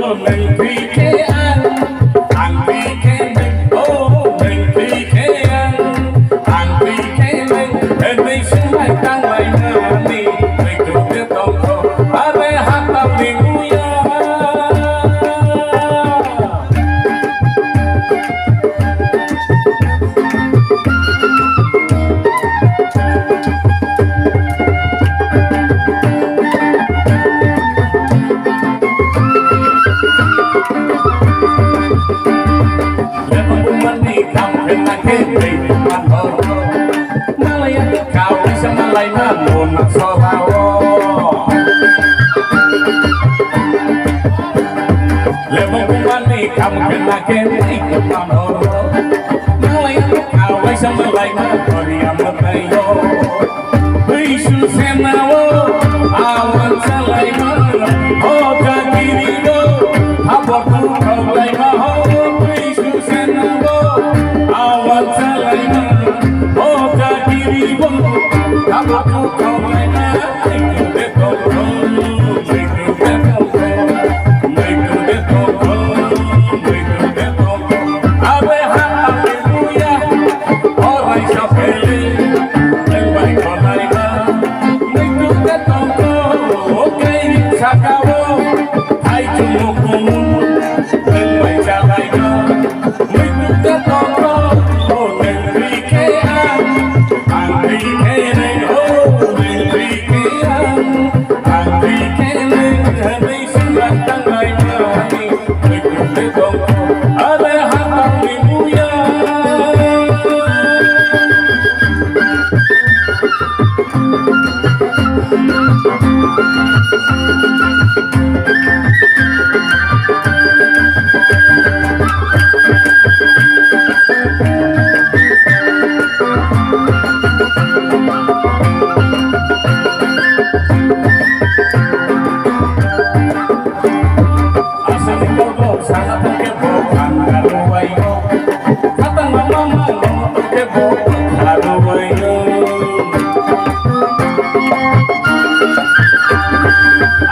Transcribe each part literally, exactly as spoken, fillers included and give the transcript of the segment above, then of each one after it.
Nwng twi khe ang, ang twi khe nwng, oh, nwng twi khe ang, ang twi khe nwng, hwnwi swngbai tanglainani, twi twi khe tongkho, are hatamni buya. Malaya kau bisa malai namun sorao. Lebong kumani kam kena keni kepano. Malaya kau bisa malai na koria matayo. Bisu senao awan salai na. Oka kiri do. Habor tu kau lai na ho. Bisu senao awan salai na. Oka kiri do. Habor tu kau lai na. Aswk ni borok sana thangkhe borok thang rwbaio. Khatang mama mama thangkhe borok thang rwbaio.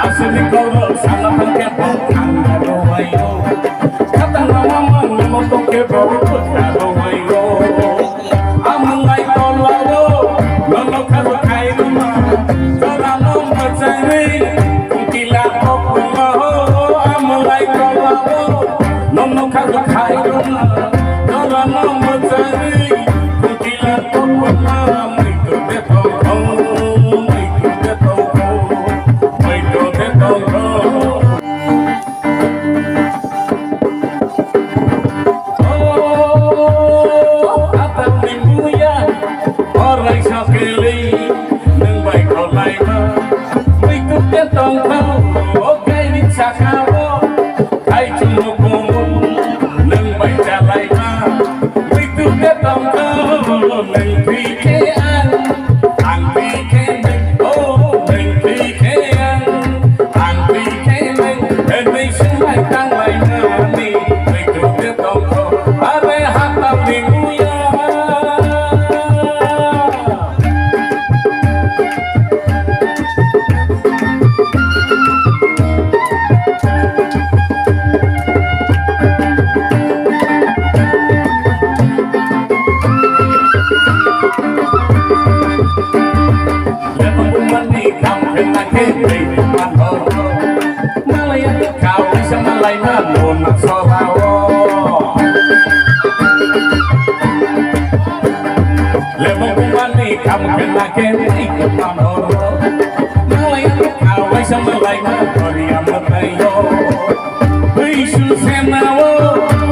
Aswk ni borok sana thangkhe borok thang rwbaio. Khatang mama mama thangkhe borok thang rwbaio. Amwngai tolao, nono khajo khairuma, jorano mwchangwi, kutila kokno, amwngai tolao, nono khajo khairuma, jorano mwchangwi, kutila kokno, mwitu de tongkho, mwitu de tongkho, mwitu de tongkho. O, atak ni muya, orai sakeli, nwng bai kholai ma, mui tuk te tong thang, o kaini saka o, kai chung o kumun, nwng bai chalai ma, mui tuk te tong thang, nwng twi khe ang, ang twi khe nwng, o, nwng twi khe ang, ang twi khe nwng, hwnwi swngbai tanglainani, twi twi tongkho, are hatamni buya. Malaya kau bisa malai namun sorao. Lebong kumani kam kena keni kepano. Malaya kau bisa malai na koria matayo. Bisu senao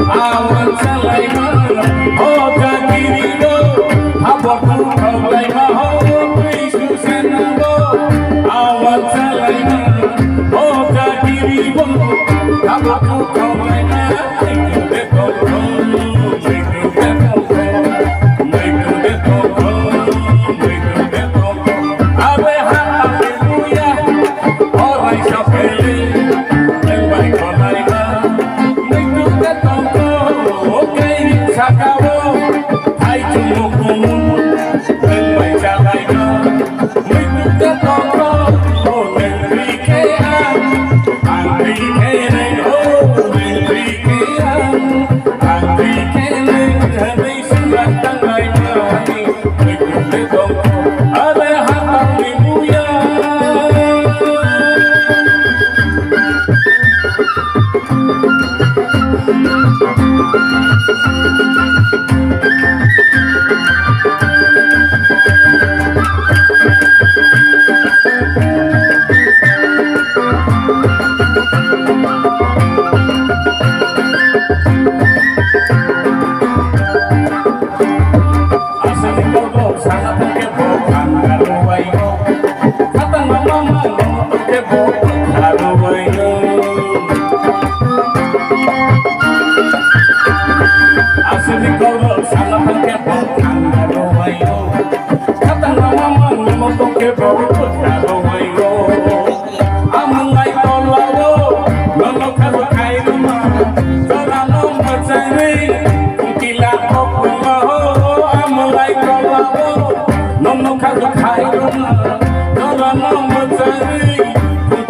awan salai ma. Oka kiri do habor tu kau lai ma ho. Bisu Saka o, hai chungo kumun, nwng bai cha Are hatangni muya. Aswkni kokrok sana thangkhe bo thangna rwbaio. Khatangma mama nono thangkhe bo thangna rwbaio. Aswkni kokrok sana thangkhe bo thangna rwbaio. Khatangma mama nono thangkhe bo thangna rwbaio. Amongai tolao, nono khajo khairuma, jorano mwchangwi, kila kokrwma ho, amongai tolao, nono khajo khairuma, jorano mwchangwi,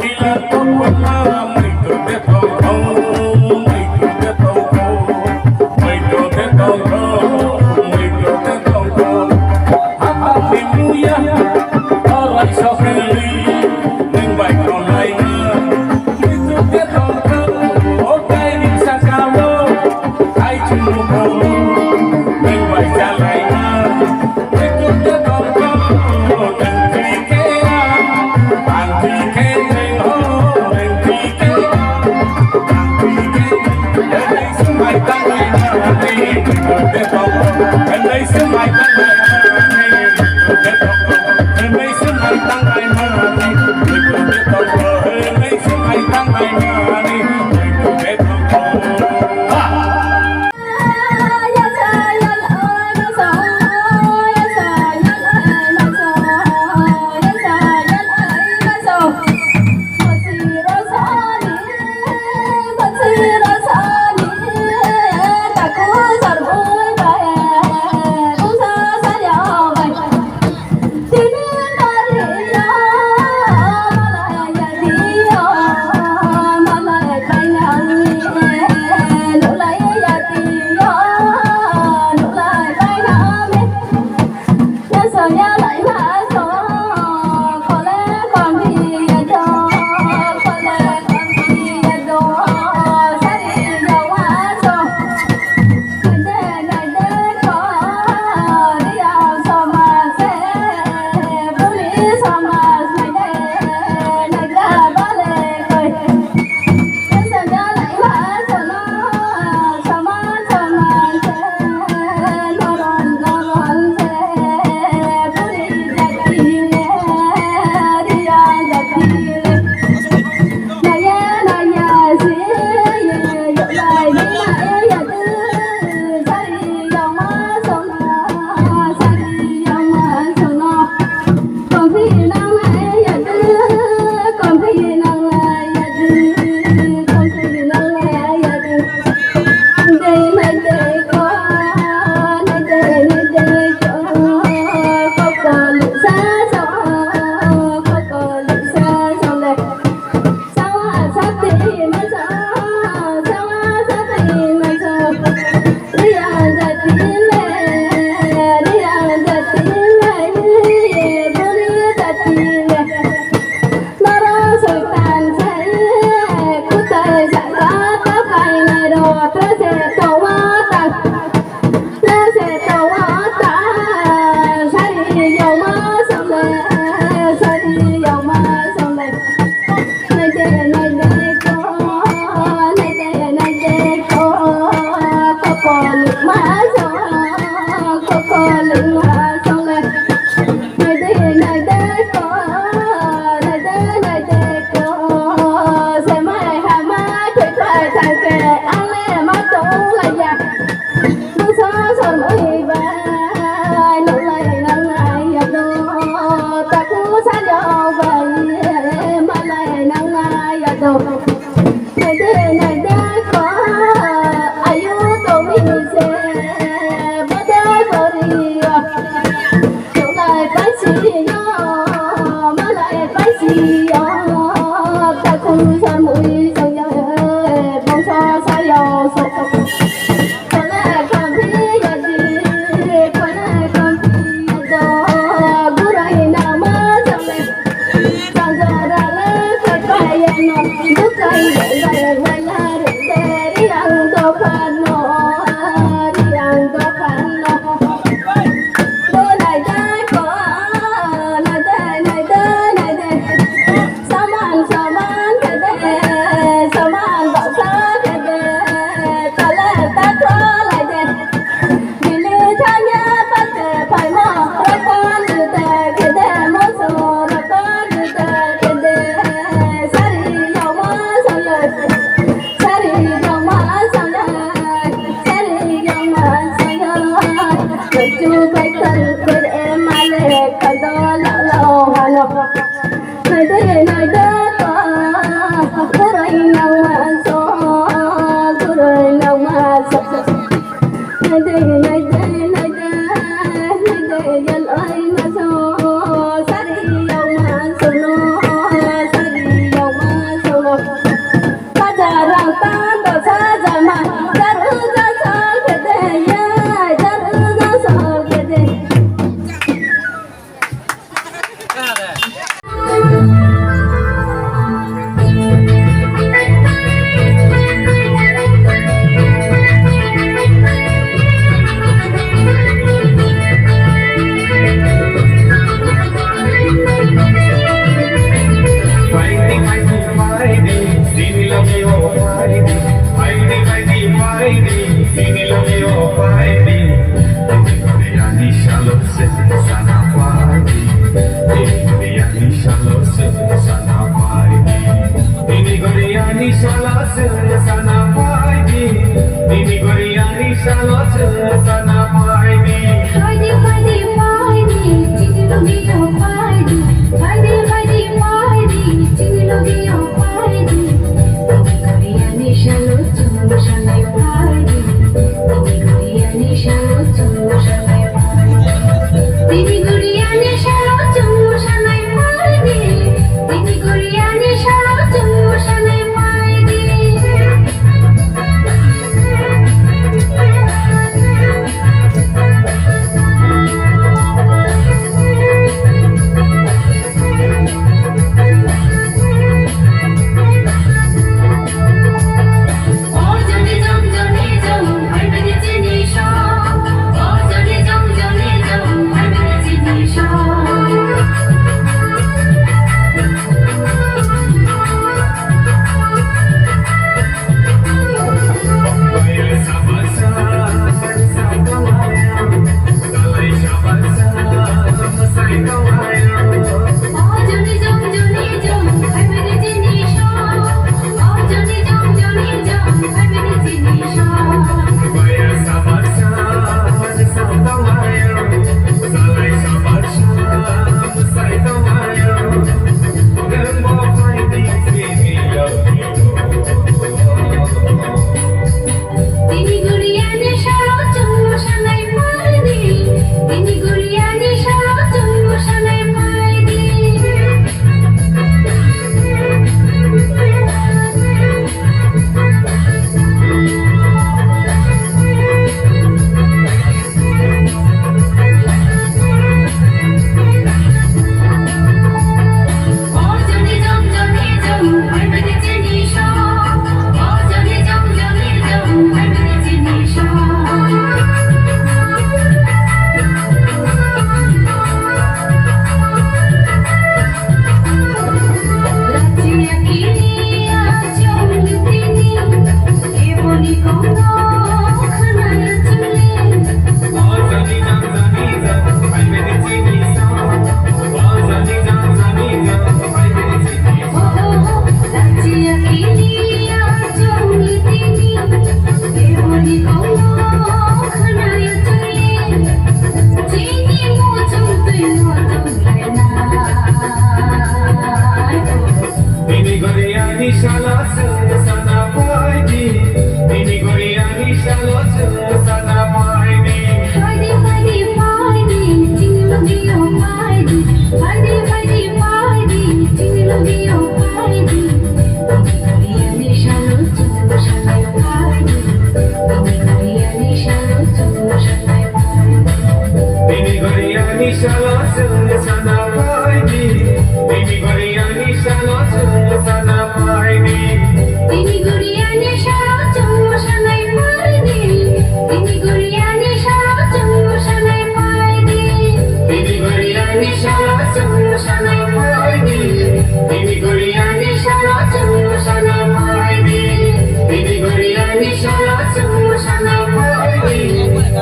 kila kokrwma, mwitu de tongthong, mwitu de tongthong, mwitu de tongthong, mwitu de tongthong. Hapatni muya, orai soheli, nwng bai tonglaina. Mwitu de tongthok, o kaini sakao, hai chumukho, nwng bai chalaina. Mwitu de tongthok, nwng thwi khe ang, ang thwi khe nwng ho, nwng thwi khe ang. Tini goriani salo chwng sana paidi. Tini goriani salo chwng sana paidi. Tini goriani salo chwng sana paidi. Paidi, paidi, paidi, chini lugio paidi. Paidi, paidi, paidi, chini lugio paidi. Tini goriani salo chwng sana paidi. Tini goriani salo chwng sana paidi. Tini goriani salo chwng sana paidi. Tini goriani salo chwng sana paidi. Tini goriani salo chwng sana paidi. Tini goriani salo chwng sana paidi. Tini goriani salo chwng sana paidi. Tini goriani salo chwng sana paidi. Paidi, paidi, paidi, chini lugio paidi. Paidi, paidi, paidi, chini lugio paidi. Tini goriani salo chwng sana paidi. Tini goriani salo chwng sana paidi. Tini goriani salo chwng sana paidi. Tini goriani salo chwng sana paidi. Tini goriani salo chwng sana paidi. Tini goriani salo chwng sana paidi. Tini goriani salo chwng sana paidi. Tini goriani salo chwng sana paidi. Tini goriani salo chwng sana paidi.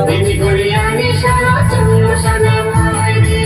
Tini goriani salo chwng sana paidi.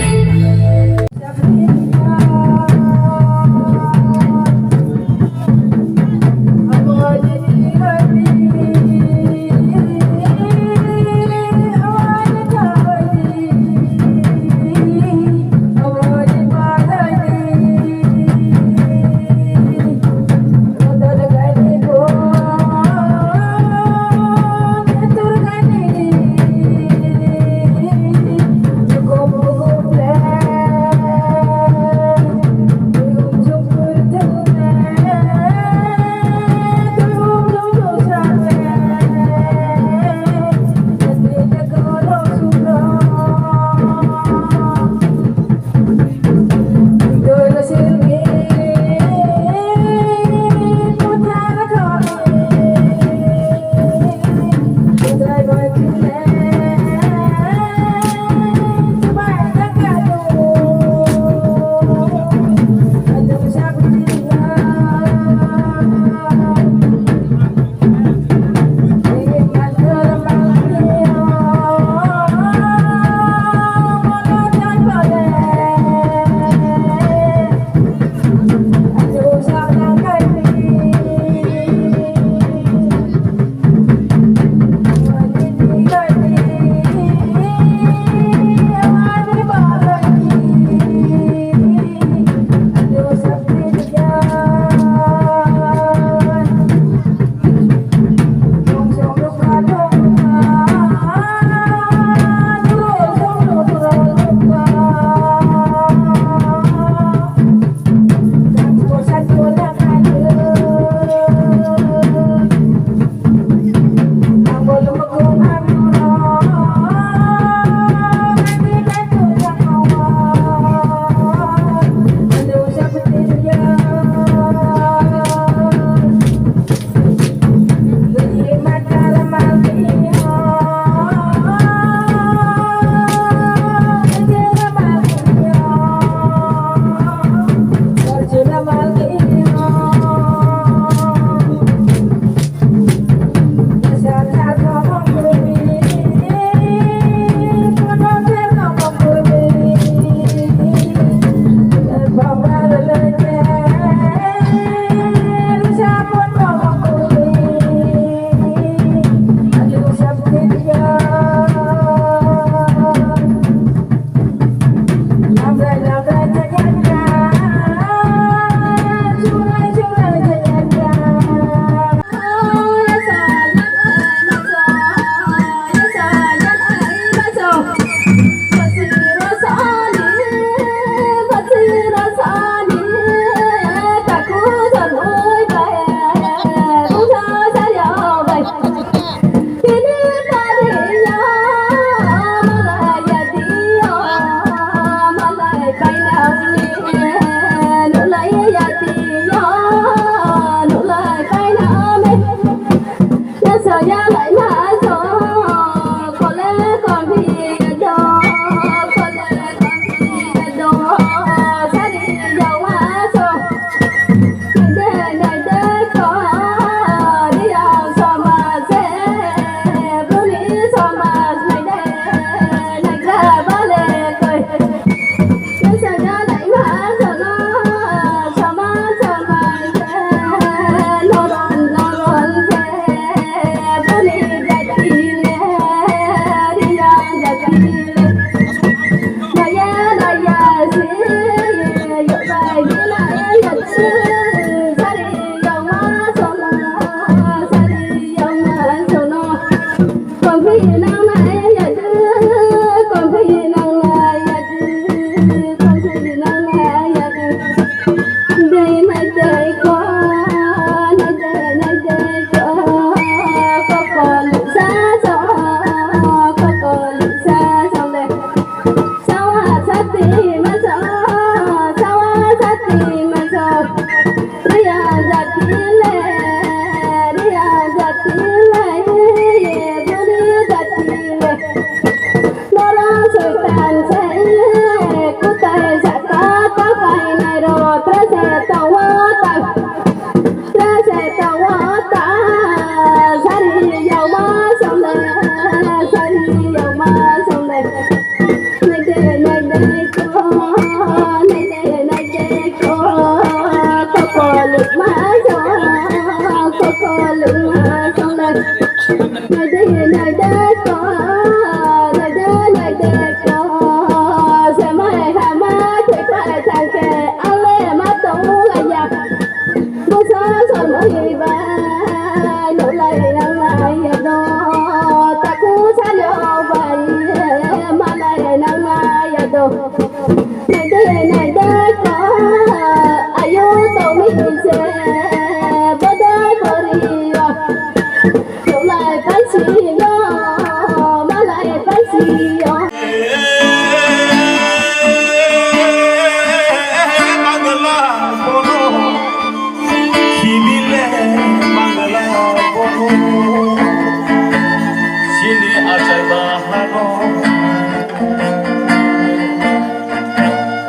Chini achai bahano.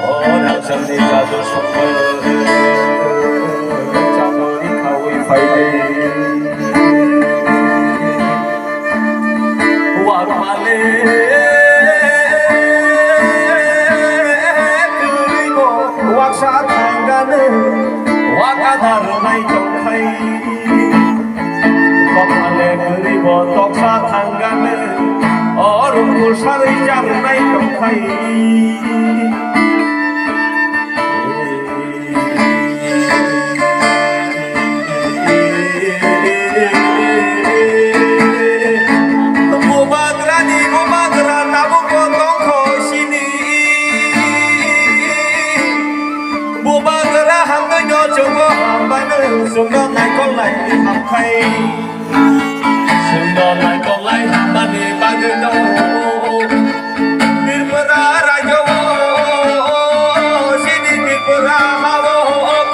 O rajani jadu songkol, chamori khawi phaidi. Wak male kwrwi bo waksa thangani, wak adar nai tongkhai. Kophale kwrwi bo toksa thangani, o rungkul sarwi charwnai tongkhai. Bubagrani bubagra tabukbo tongkho sini. Bubagra hamtwino chwngno hambaino chwngno naikol lai hamkhai. Chwngno naikol lai hammani bagwino Tripura rajyo sini Tripura hao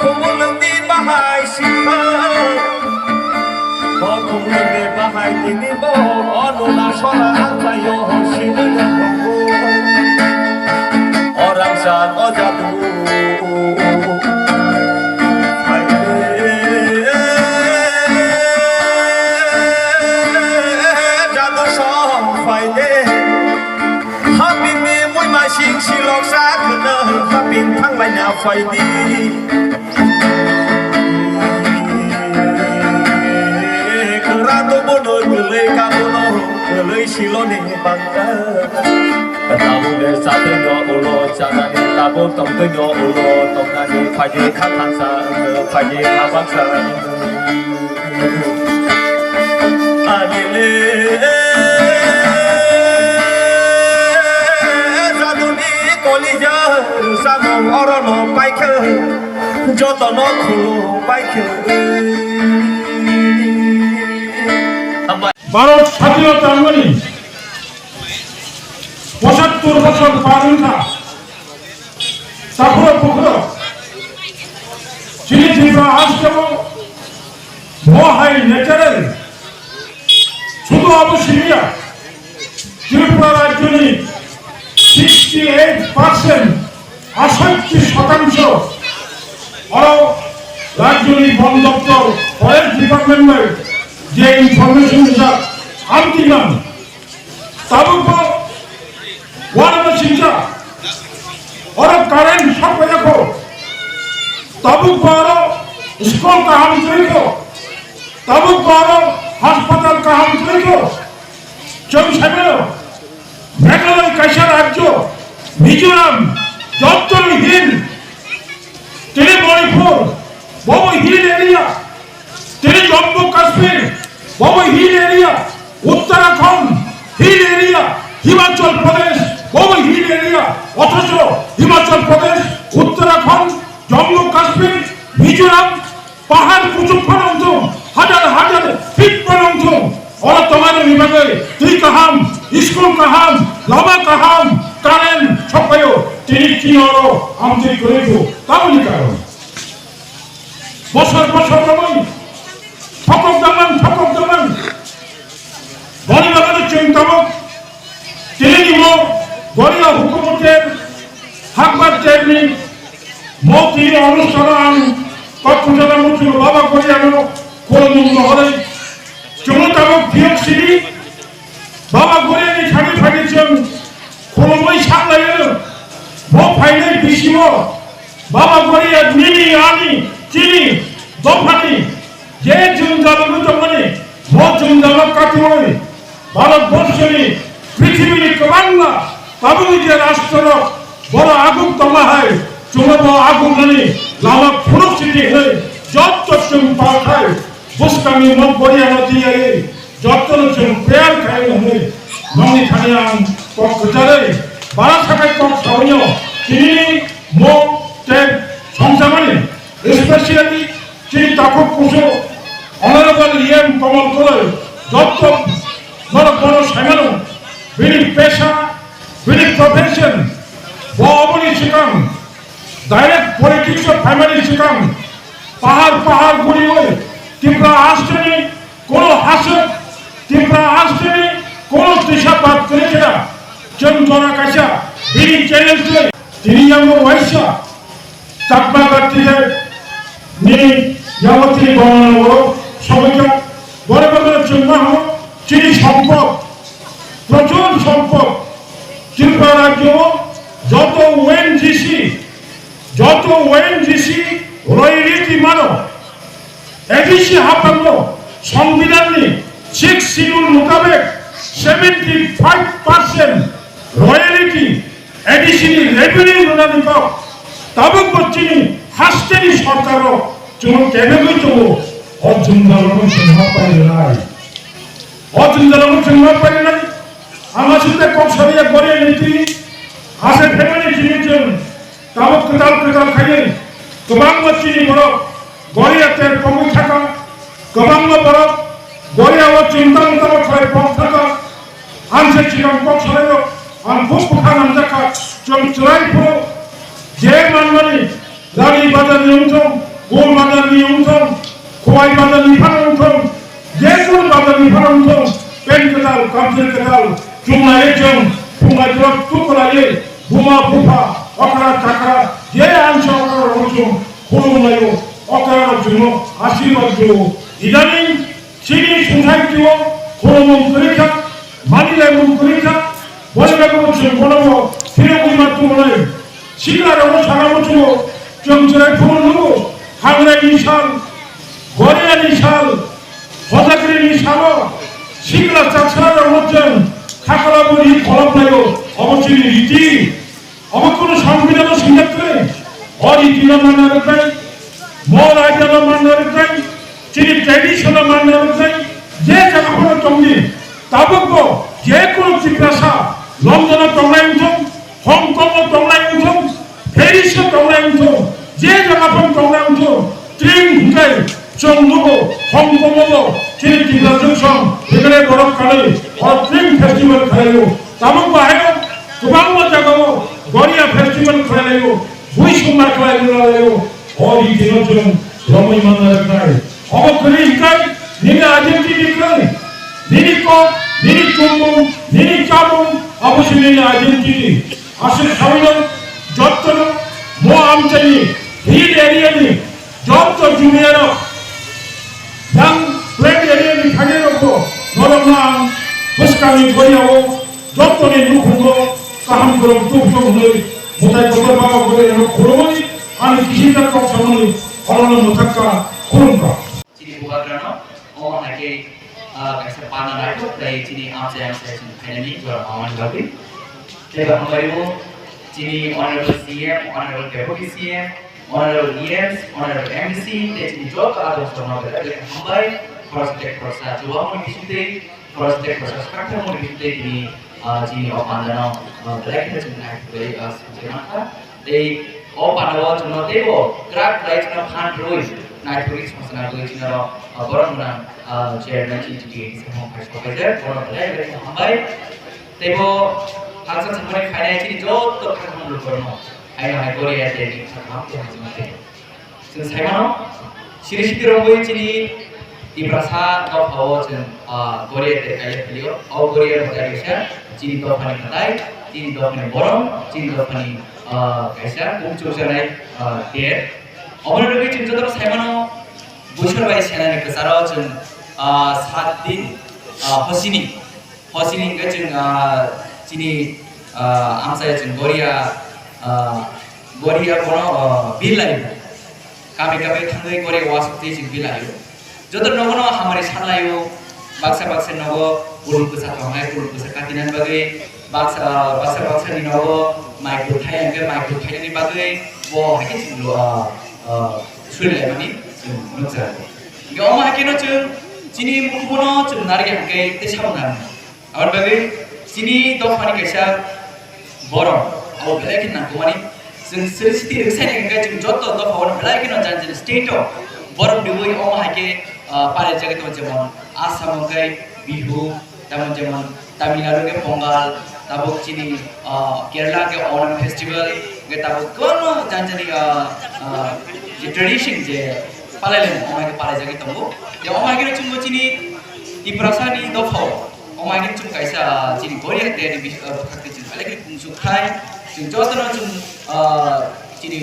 khumulwngni bahai sikha. Bo khumulwngni bahai tini bo onuna sora angkhaio sini tongo. Orang san o jadu. Jadu song phaide. Hapinni muima sing silok sa khwna hapin thanglaina phaidi. Kwra to bono kwlwi kabono kwlwi siloni bangkha. Tabuk de satwino ulo chanani, tabuk tongtwino ulo tongnani, phaidi kha thansa wngkha, phaidi kha baksa wngkha. Ani le jaduni kolija rwchapmung orono paikha, jotono khulum paikha. Bharat sadhinota wngmani pochattor bochor par wngkha. Takhurok bukhurok chini Tripura hasteo bo hai natural, sudhu abo simiya, Tripura rajyoni sixty eight percent, asashi shatangsho, oro rajyoni bon doptor, forest department bai je information rijak, amtwi nang. Tabuk bo uanama singcha. Oro current sokphaiyakho. Tabuk bo oro school kaham kwrwikho. Tabuk bo oro hospital kaham kwrwikho. Chwng saimano Meghalaya kaisa rajyo, Mizoram, jottoni hill, tini Manipur, bobo hill area, tini Jammu Kashmir, bobo hill area, Uttarakhand, hill area, Himachal Pradesh, bobo hill area, othocho Himachal Pradesh, Uttarakhand, Jammu Kashmir, Mizoram, pahar kuchuk phano wngthung, hajar hajar feet phano wngthung, oro tongnairokni bagwi twi kaham, school kaham, lama kaham, current sokphaio, tini chini oro amtwi kwrwi phu, tamoni karon. Bosor bosor romwi thokok danglang, thokok danglang. Boni bagwi chwng tabuk tini ni mo Goria hukumoter hakbar terni mo tini onusthan ang Kokpujala muchung Baba Goriano khulumung rohorwi chwngno tabuk phiyok sidi Baba Goriani thani phani chwng khulumwi saklaio. Bo phainai bisingo Baba Goria nini ani chini dophani je jwngjal wngwi tongmani, bo jwngjalo katiwi Bharat borshoni, prithibini kwbangma tabukni je rashtrorok boro aguk tongma hai, chwngno bo aguknani lama phunuk sidi hwnwi jotto chwng palkhai bwskangni mok Goriano tiyaiwi jottono chwng prayer khaino hwnwi nokni thani ang kok kwcharwi bara sakai kok sabaino tinini mok tei songchamani, especially chini takhuk kusu Honorable E M Kamal Koloi jotto norok bono saimano, bini pesa, bini profession, bo oboni swkang direct politics o phaimani swkang pahar pahar guriwi Tripura hasteni kono haswk, Tripura hasteni kono twisa bad kwrwi khe da. Chwng jora kaisa bini challenge twi tini yango waisa Chakma Gatti ni yango tini gongno o somoika bore bore chwng ma ho chini sompod, prochur sompod Tripura rajyo joto O N G C, joto O N G C royalty mano. A D C hapangno Songbidanni Sixth Schedule mutabek seventy five percent royalty A D C ni revenue rwnani kok tabukbo chini hasteni sorkarrok chwng kebegwi tongo. O jwngjalono chwng ma pailai, o jwngjalono chwng ma pailai. Ang aswk kok sawi ya Goria ni twi ase phaimani chini chwng Tabuk kwtal kwtal khainwi kwbangma chini borok Goria ter pogwi thaka, kwbangma borok Goria o chwng tamo tamo khlai pok thaka. Ang se chikang kok salaio, ang khub bwkha namjak kha, chwng chwrai phuru je manmani Rani bazar ni wngthong, Gol bazar ni wngthong, Khowai bazar ni phano wngthong, je kunu bazar ni phano wngthong, pant kwtal, kamchwlwi kwtal, chumlaiwi chwng, phungai borok tukulaiwi, buma bupha, okra chakra, je ansa okra rok chwng khulumlaio, okra rok chwngno asirwad rwo. Idaning chini society o khulumung kwrwi kha, manilaimung kwrwi kha, boni bagwi chwng bono bo phirogwi ma tubunai. Sikla rokno sana muchungo, chwng chwrai phuru nugo, Hangrai ni sal, Goria ni sal, Hojagri ni salo, sikla chaksa rokno chwng khakala buri kholop laio, obo chini riti, obo kunu songbidan o sinjak kwrwi, o riti no manna rwknai, mo raida no manna rwknai, chini tradition no manna rwknai, je jaga phano tongdi, tabuk bo je kunu Tiprasa, London o tongnai wngthong, Hong Kong o tongnai wngthong, Paris o tongnai wngthong, je jaga phano tongnai wngthong, tring hwnkhe chwng nugo Hong Kong o bo chini Tiprajwk song hwnkhe borok kanwi o tring festival khlaio. Tabuk bahai o kwbangma jaga o Goria festival khlailaio, bui sumar khlai rwlaio. O riti no chwng romwi manna rwknai. Obo kwrwi hwnkhe nini identity kwrwi. Nini kok, nini chumung, nini chamung, abo se nini identity. Aswk sawino jottono mo amchaini hill area ni jotto jumiyarok, yang plain area ni thangnai rokbo norokno ang bwskangni Goriao jottoni nukhungo kaham kwrwng tubukjak hwnwi mwtai kotor Baba Goriano khulumwi ani kisinta kok samani orono mwthakka khulumkha. Chini bubagrano omo hai khe, ah, kaisa pana naithok khlai chini amchai amchai chini khainani jora mamani bagwi. Tei bo hambai bo chini Honorable C M, Honorable Deputy C M, Honorable E Ms, Honorable M D C, tei chini joto adong songno belai belai hambai, khoroksa tei khoroksa chubamu bisingtwi, khoroksa tei khoroksa sakthangmung bisingtwi tini, ah, chini o pandano, ah, belai kheno chwng naithok khlai, ah, swngchai mankha. Tei o pandao chwngno teibo kwrak khlai chwngno phan rwui naithokgwi swngchana rwui chwngno, ah, borok gwnang, ah, chairman chini tiki samung khai sopaijak, borok belai belai khe hambai. Teibo haksa samani khainai chini joto khakham lukurokno. Haino hai Goria tei ni kha kaham tei hamjakma tei. Chwng sai mano, siri siti rogwi chini Tiprasa dophao chwng, ah, Goria tei kaila phalio. O Goria rok kaisa chini dophani mwtai, chini dophani borom, chini dophani, ah, kaisa kung chukjaknai, ah, der. Oboni rogwi chwng joto sai mano, Buisor bai senani kwcharo chwng, ah, sat din, ah, hosini. Hosini hwnkhe chwng, ah, chini, ah, amchai chwng Goria, ah, gori ya bono, ah, bilai. Kami kami thangwi gori wasuk twi chwng bilai. Joto nogo no hamari sanlaio, baksa baksa nogo kulum kwsa tongnai, kulum kwsa katinan bagwi, baksa, baksa baksa ni nogo mai kwthai hwnkhe mai kwthainani bagwi bo haikhe chwng lo, ah, ah, surilaimani chwng nukjago. Hwnkhe omo haikhe no chwng chini mukhubo no chwng narwkya hwnkhe tei sabo narwknai. Aboni bagwi chini dophani kaisa borok abo belai khe nangkukmani. Chwng sri siti rwksaini hwnkhe chwng joto dophao belai kheno jani jani state o borok riwi omo hai khe, ah, palaijagwi tongo, jemon Assam hwnkhe Bihu, tamo jemon Tamil Nadu hwnkhe Pongal, tabuk chini, ah, Kerala hwnkhe Onam festival, hwnkhe tabuk kwbangma jani jani, ah, ah, je tradition je palailaimung omo hai khe palaijagwi tongo. Je omo hai kheno chwngbo chini Tiprasani dophao omo hai khe chwng kaisa chini Korea tei ani bis-, ah, bwkhak tei chwng belai kheno kungsuk khai. Chwng jotono chwng, ah, chini,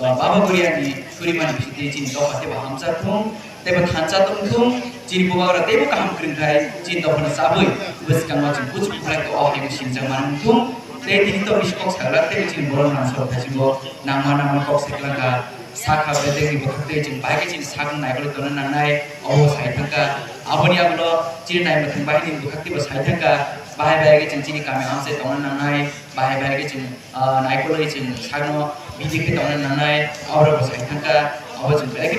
ah, Baba Koreani surimani bisingtwi chini dopha teibo hamsa thung, teibo thansa tong thung, chini bubagra teibo kaham kwrwng khai, chini dophano chabwi bwskango chwng kuchuk kwplai khe o haino sinijak manwi thung. Tei tini to bisi kok saglak teibo chini borok nangsa rok thaisingo nangma nangma kok sai kwlangkha. Sakha bedekni bwkhak tei chwng bai khe chini sakno naikolwi tongna nangnai, obo sai thangkha. Aboni yagulo chini naimwthang bahini bwkhak teibo sai thangkha. Bahai bahai khe chwng chini kami amchai tongna nangnai, bahai bahai khe chwng, ah, naikolwi chwng sakno bidi khe tongna nangnai, oborokbo sai thangkha. Obo chwng belai khe